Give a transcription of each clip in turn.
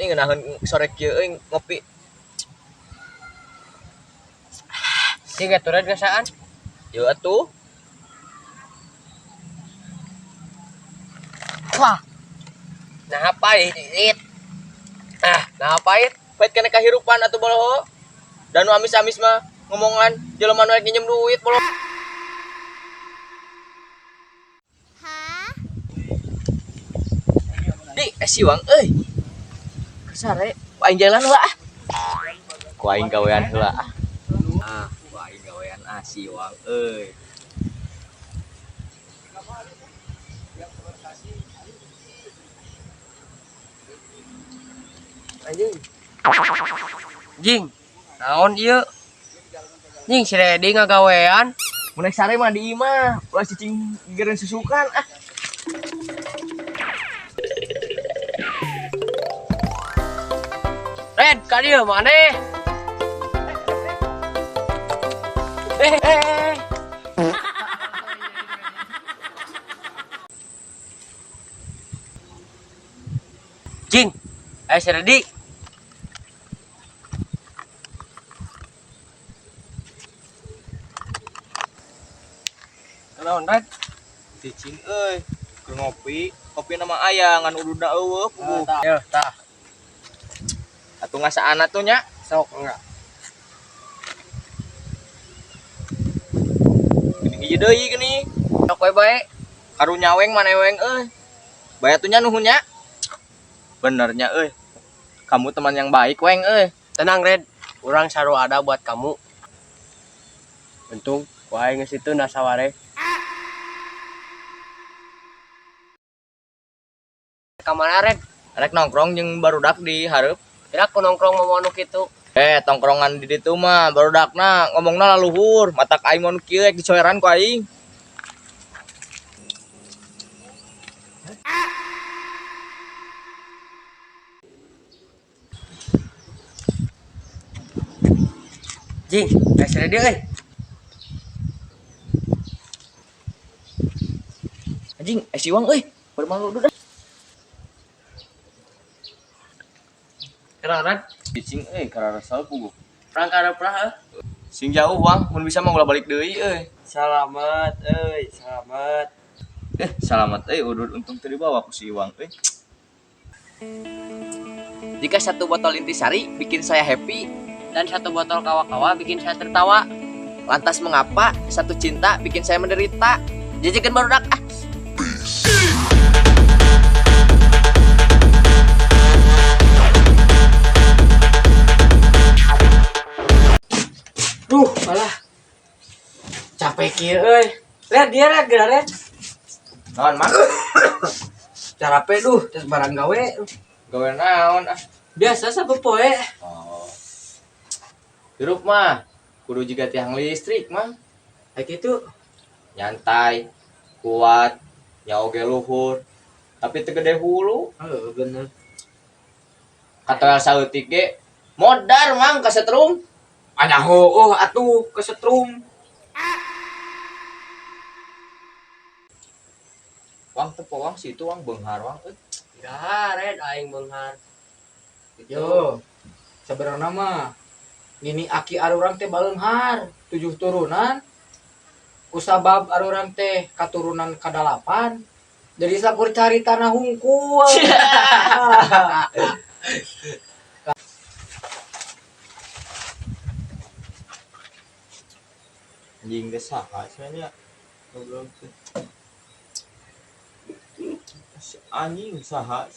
Ih, ngeunaheun sore kieu euy ngopi. Sih Gatorade ngasaan. Yeuh atuh. Wah. Nah pahit. Ah, nah pahit. Pahit kana kahirupan atuh boloho. Dan nu amis-amis mah ngomongan jelema nu rek nginjem duit bolo. Di, si Wang euy. Kesare, ku aing jalan heula ah. Ku aing gawean heula ah. Ah, ku aing gawean ah si Wang euy. Anjing. Jing. Naon ieu? Jing si Redi ngagawean. Mun rek sare mah di imah, ulah cicing geureun susukan ah. Red, ka dieu maneh? Eh, eh, eh. Jing, ayo si Redi. Naon, Red? Cicing euy, keur ngopi, kopi nama aya ngan ududna eueuh puguh. Yo, tah. Atuh ngasaan atuh nya. Sok enggak. Geuning hiji deui geuning. Sok we bae. Karunya weng maneh weng euy. Bae atuh nya nuhun nya. Benernya euy. Kamu teman yang baik weng euy. Tenang, Red. Urang sarua ada buat kamu. Untung ku aing geus itu nasaware. Ka mana, Red? Rek nongkrong jeung barudak di hareup. Kira ku nongkrong mau nu kitu. Tongkrongan di ditu mah barudakna ngomongna laluhur, matak aing mun kieu rek dicoeran ku aing. Jing, geus ready euy. Anjing, si Wang euy, baru malu udah. Kira, Red? Cicing euy, kararasal puguh. Urang ka hareup lah euy. Sing jauh Wang, mun bisa mah ulah balik deui euy. Selamat euy, selamat. Selamat euy, udud untung teu dibawa ku si Iwang euy. Jika satu botol intisari bikin saya happy dan satu botol kawa-kawa bikin saya tertawa, lantas mengapa satu cinta bikin saya menderita? Jajakan barudak ah. Duh, malah capek kieu euy. Lihat dia Red, geura Red. Naon mah? Capek duh, tes barang gawe. Gawe naon ah? Biasa sapopoe. Oh. Hirup mah kudu jiga tiang listrik mah. Kayak gitu. Nyantai, kuat, nyawa ge luhur, tapi teu gede hulu. Oh, bener. Katoel saeutik ge modar mang kasetrum. Ada heueuh atuh kesetrum. Wang teu powang situ wang beunghar wang euy. Ya, Red aing beunghar. Yo. Sabenerna mah nini aki arurang teh baleunghar, 7 turunan. Kusabab arurang teh katurunan kadalapan. Jadi sakur cari tanah hungkul. Anjing geus saha cenah nya. Goblok teh. Si anjing saha?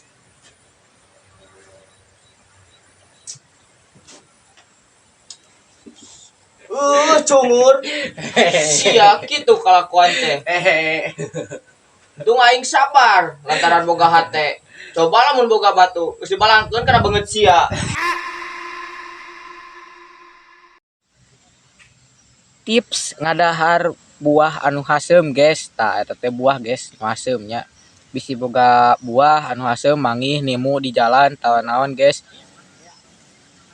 Cungur. Sia kitu kalakuan teh. Untung aing sabar lantaran boga hate. Coba lamun boga batu, geus dibalangkeun kana beungeut sia. Tips ngadahar buah anu haseum, guys. Tah eta teh buah, guys, nu haseum nya. Bisi boga buah anu haseum mangih nimu di jalan tawa naon, guys.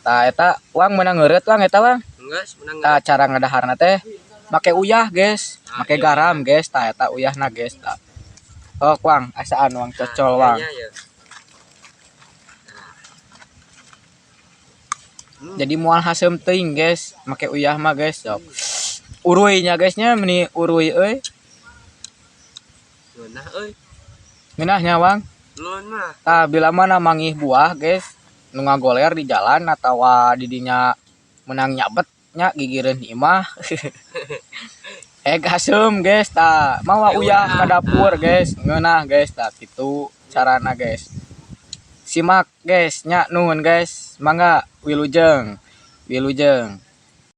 Tah eta wang meunang ngeureut wang eta wang. Geus meunang. Tah cara ngadaharna teh make uyah, guys. Nah, Make iya. garam, guys. Tah eta uyahna, guys. Tah. Oh, wang, asaan wang cocol wang. Iya, iya. Jadi moal haseum teuing, guys, make uyah mah, guys. Sok. Uruy nya, guys, nya, meni uruy euy. Ngeunah euy. Ngeunah nya, Wang. Ngeunah. Tah, bila mana manggih buah, guys, nu ngagoler di jalan atawa di dinya menang nyabet nya gigireun imah. Eh, haseum, guys, tah mawa uyah ka dapur, guys, ngeunah, guys. Tah, kitu carana, guys. Simak, guys, nya. Nuhun, guys. Mangga, wilujeng. Wilujeng.